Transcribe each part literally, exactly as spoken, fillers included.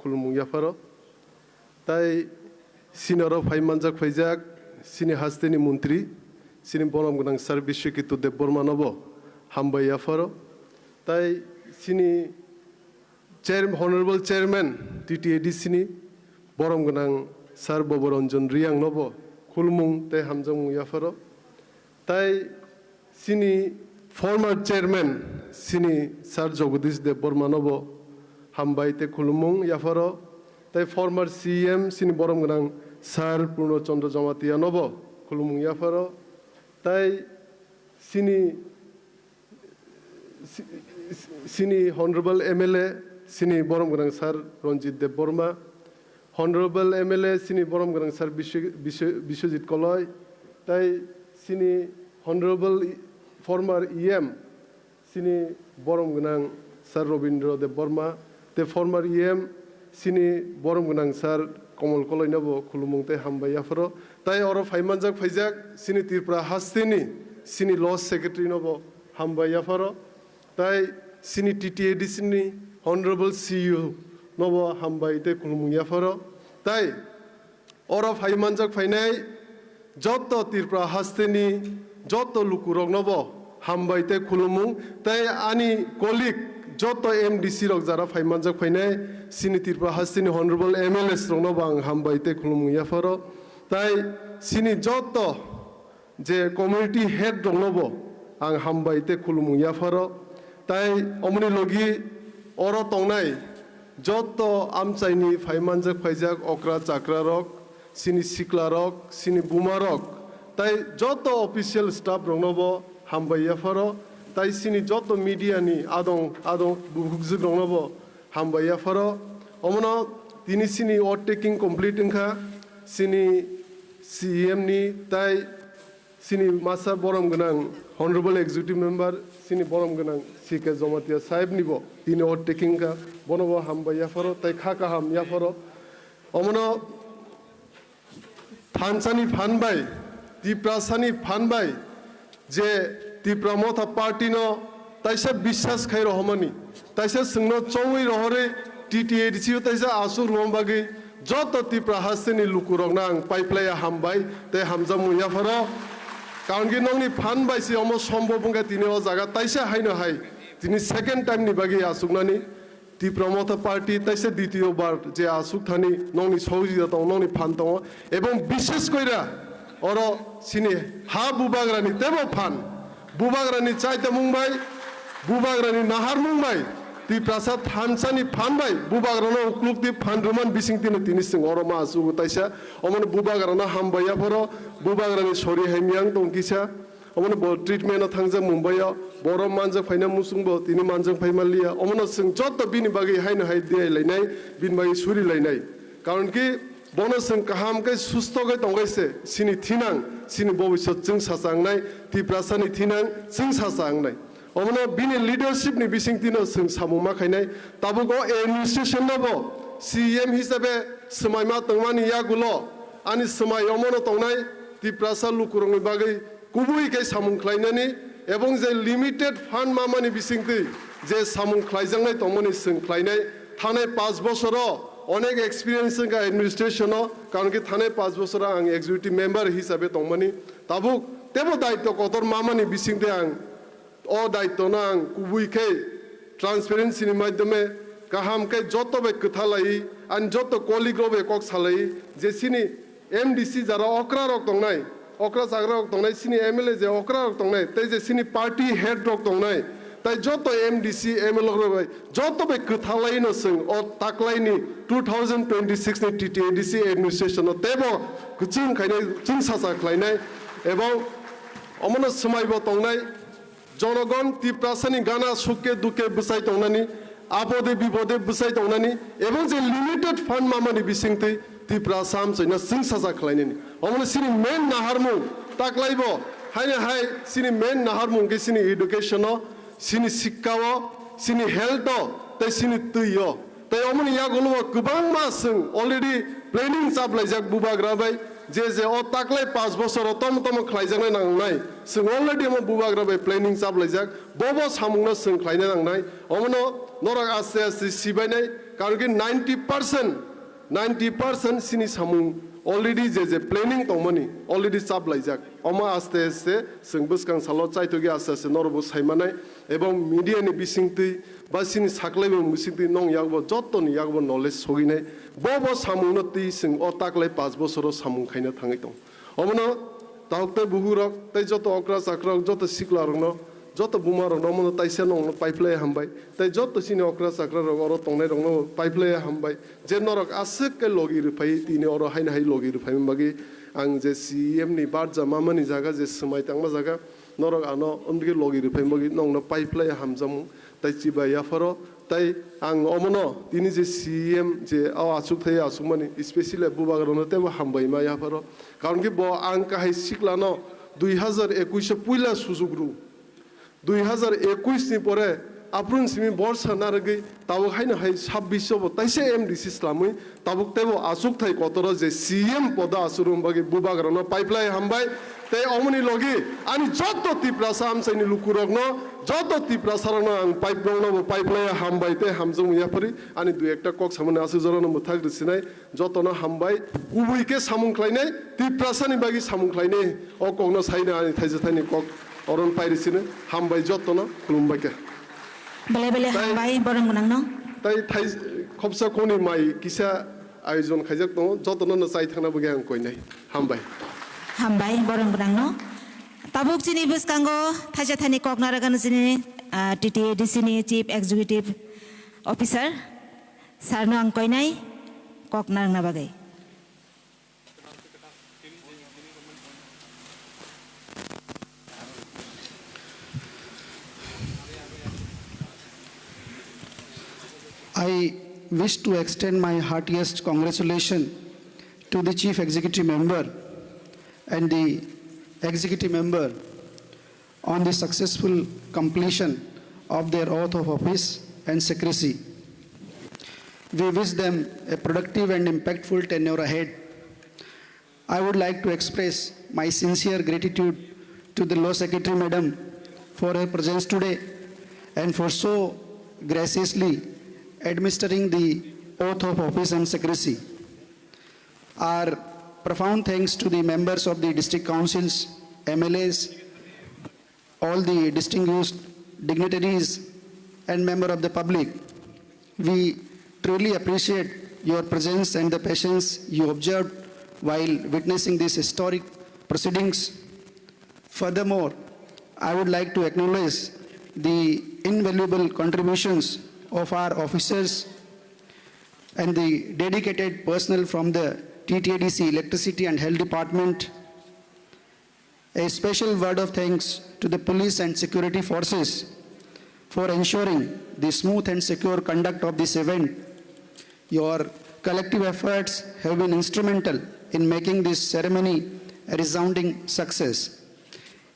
khulumung yapharo. Tai chini oro phai manjak phaijak chini hasteni montri, chini borom gwnang sir Biswaketu Debbarma nobo hambai yapharo. Tai chini chair-, Honorable Chairman T T A D C ni borom gwnang sir Boboranjan Reang nobo khulumung tei hamjakmung yapharo. Tai chini former chairman, chini sir Jagadish Debbarma nobo hambai tei khulumung yapharo. Tai former C M, chini borom gwnang sir Purno Chandra Jamatia nobo khulumung yapharo. Tai chini, chini Honorable M L A, chini borom gwnang sir Ranjit Debbarma, Honorable M L A, chini borom gwnang sir Bisw-, Bisw-, Biswajit Koloi, tai chini Honorable former E M, chini borom gwnang sir Robindra Debbarma, tei former E M, chini borom gwnang sir Komol Koloi nobo khulumung tei hambai yapharo. Tai oro phai manjak phaijak chini Tripura hasteni chini Law Secretary nobo hambai yapharo. Tai chini T T A D C ni Honorable C U nobo hambai tei khulumung yapharo. Tai oro phai manjak phainai joto Tripura hasteni joto lukuroknobo hambai tei khulumung, tei ani colleague joto M D C rok jara phai manjak phainai chini Tripura hasteni Honorable M L As roknobo ang hambai tei khulumung yapharo. Tai chini joto je community head roknobo ang hambai tei khulumung yapharo. Tai omoni logi oro tongnai joto amchaini phai manjak phaijak okra chakra rok, chini sikla rok, chini buma rok, tai joto official staff roknobo hambai yapharo. Tai chini joto media ni adong adong bukhukjwk roknobo hambai yapharo. Omono tini chini oath taking complete wngkha, chini C E M ni tai chini masa borom gwnang Honorable Executive Member, chini borom gwnang C K Jamatia sahib nibo tini oath taking wngkha, bonobo hambai yapharo tai kha kaham yapharo. Omono thansani phan bai, Tiprasani phan bai, je Tipra Motha Party no taisa biswas khai rohormani, taisa chwngno chongwi rohorwi T T A D C o taisa aswk rwma bagwi joto Tipra hasteni lukurokno ang paiplaiya hambai tei hamjakmung yapharo. Karon khe nokni phan bai se omo sombhob wngkha tini o jaga taisa haino hai tini second time ni bagwi achuknani. Tipra Motha Party taisa ditiyo bar je aswk thani nokni sohojita tongo, nokni phan tongo, ebong bishes koira oro chini ha bubagrani tebo phan, bubagrani chaitamung bai, bubagrani naharmung bai, Tiprasa thansani phan bai bubagrano uklukti phan rwman bisingtino tini chwng oro ma asugo taisa, omono bubagrano hambai yapharo, bubagrani sori hai miyang tong kisa. Omono bo treatment o thangjak Mumbai o, borom manjak phaina muchung bo tini manjak phai manliya. Omono chwng joto bini bagwi haino hai diyai lainai, bini bagwi suri lainai. Karon ki bono chwng kaham khe susto khe tongkhe se chini thinang, chini bobisot chwng sacha wngnai, Tiprasa ni thinang chwng sacha wngnai. Omono bini leadership ni bisingtwi no chwng samung ma khainai. Tabuk o administration no bo C M hisabe swmai ma tongmani yagulo ani swmai omono tongnai Tiprasa lukurokni bagwi kubui khe samung khlainani ebong je limited fund mamani bisingtwi je samung khlaijaknai tongmani chwng khlainai. Thanai panch bosoro onek experience wngkha administration o, karon khe thanai panch bosoro ang executive member hisabe tongmani. Tabuk tebo daityo kotor mamani bisingtwi ang o daityo no ang kubui khe transparency ni maidhyome kaham khe joto bai kwtha lai, ani joto colleague rok bai kok salai je chini M D C jara okra rok tongnai, okra chagra rok tongnai, chini M L A je okra rok tongnai, tei je chini party head rok tongnai, tai joto M D C, M L A rok bai joto bai kwtha lai no chwng o taklai ni two thousand twenty-six ni T T A D C administration no tebo kwchwng khainai chwng sacha khlainai, ebong omono swmai bo tongnai. Jonogon Tiprasani gana sukke dukke bwchai tongnani, apode bipode bwchai tongnani, ebong je limited fund mamani bisingtwi Tiprasa amchaino chwng sacha khlainani. Omono chini main naharmung taklaibo, haino hai chini main naharmung khe chini education o, chini sikka o, chini health o, tei chini twi o. Tei omoni yagulo o kwbangma chwng already planning chaplaijak bubagra bai, Je je o taklai panch bosoro tomo tomo khlaijaknai nangnai, chwng already omo bubagra bai planning chaplaijak, bobo samungno chwng khlaina nangnai. Omono norok aste aste sibainai, karon ki ninety percent, ninety percent chini samung already je je planning tongmani already chaplaijak. Omo aste aste chwng bwskang salo chaitogwi aste aste norokbo saimanai, ebong media ni bisingtwi ba chini saklaibo bisingtwi nong yakbo jottoni yakbo knowledge soginai. Bobo samungno twi chwng o taklai panch bosoro samung khaina thangwi tong. Omono tahuk tei buhurok tei joto okra chakrarok, joto siklarokno, joto bumarokno omono taisa nongno paiphlai hambai. Tei joto chini okra chakrarok, oro tongnairokno paiphlai hambai. Je norok aswk khe logi rwphai, tini oro haino hai logi rwphaimani bagwi ang je C E M ni barja mamani jaga, je swmai tangma jaga, norok ano omdigi logi rwphaimani bagwi nongno paiphlai hamjakmung. Tai chibai yapharo, tai ang omono tini je C E M je o achukthai achukmani, especially bubagrano teibo hambaima yapharo. Karon ki bo ang kahai siklano dui hazar ekush o puila sujuk rw. Dui hazar ekush ni pore aphuru simi borsa narwgwi tabuk haino hai sabbish o bo taisa M D C swlamwi tabuk teibo achukthai kotoro je C M podo achukna bagwi bubagrano paiphlai hambai. Tei omoni logi ani joto Tiprasa amchaini lukurokno, joto Tiprasarokno ang paiprokno bo paiphlai hambai tei hamjakmung yaphari. Ani dui ekta kok samani aswk jorano mwthak rwsinai, jotono hambai. Kubui khe samung khlainai, Tiprasani bagwi samung khlainai, o kokno saina ani thaisa thaini kok oron pairi sino. Hambai jotono, khulumbai khe. Belai belai Tai- hambai, borom gwnangno. Tai thai khopsa khoni mai kisa ayojon khaijak tongo, jotono no chai thangna bagwi ang koinai. Hambai. Hambai, borom gwnangno. Tabuk chini bwskango thaisa thaini kok narwkgano chini, ah, T T A D C ni Chief Executive Officer, sir no ang koinai kok narwkna bagwi. I wish to extend my heartiest congratulations to the Chief Executive Member and the Executive Member on the successful completion of their oath of office and secrecy. We wish them a productive and impactful tenure ahead. I would like to express my sincere gratitude to the Law Secretary Madam for her presence today and for so graciously administering the oath of office and secrecy. Our profound thanks to the members of the district councils, M L As, all the distinguished dignitaries and member of the public. We truly appreciate your presence and the patience you observed while witnessing these historic proceedings. Furthermore, I would like to acknowledge the invaluable contributions of our officers and the dedicated personnel from the T T A D C Electricity and Health Department. A special word of thanks to the police and security forces for ensuring the smooth and secure conduct of this event. Your collective efforts have been instrumental in making this ceremony a resounding success.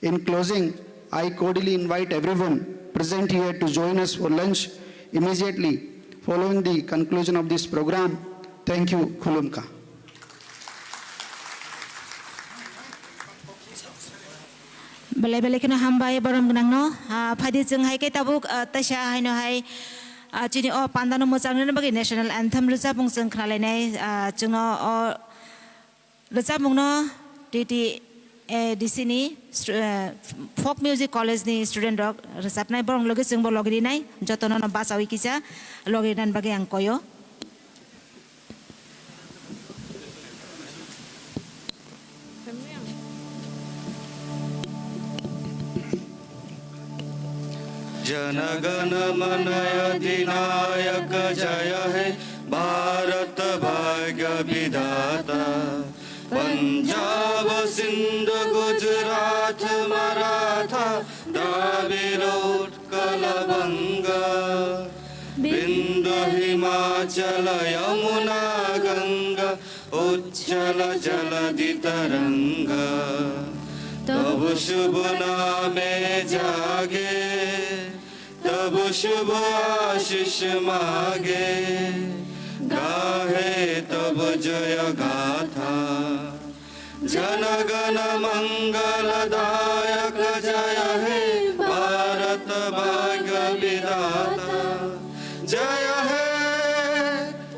In closing, I cordially invite everyone present here to join us for lunch immediately following the conclusion of this program. Thank you. Khulumkha. Belai belai kheno hambai borom gwnangno. Ah, phaidi chwng hai khe tabuk, ah, taisa haino hai, ah, chini o pandano mwchang rwna bagwi national anthem rwchapmung chwng khnalainai, ah, chwngno o rwchapmungno T T A D C ni stu-, eh, Folk Music College ni student rok rwchapnai, borok logi chwngbo logi rinai, jotono no bachawi kisa logi rinani bagwi ang koyo. जनगण मन अधिनायक जय हे भारत भाग्य विधाता। पंजाब सिंध गुजरात मराठा द्राविड़ उत्कल बंग। बिंद हिमाचल यमुना गंगा उच्छल जलधि तरंग। तब शुभ नामे जागे तब शुभ आशीष मागे। गाहे तब जय गाथा जन गण मंगल दायक जय हे भारत भाग्य विधाता। जय हे,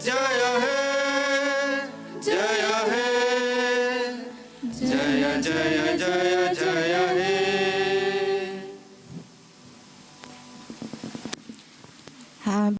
जय हे, जय हे, जय, जय, जय, जय हे। हाँ।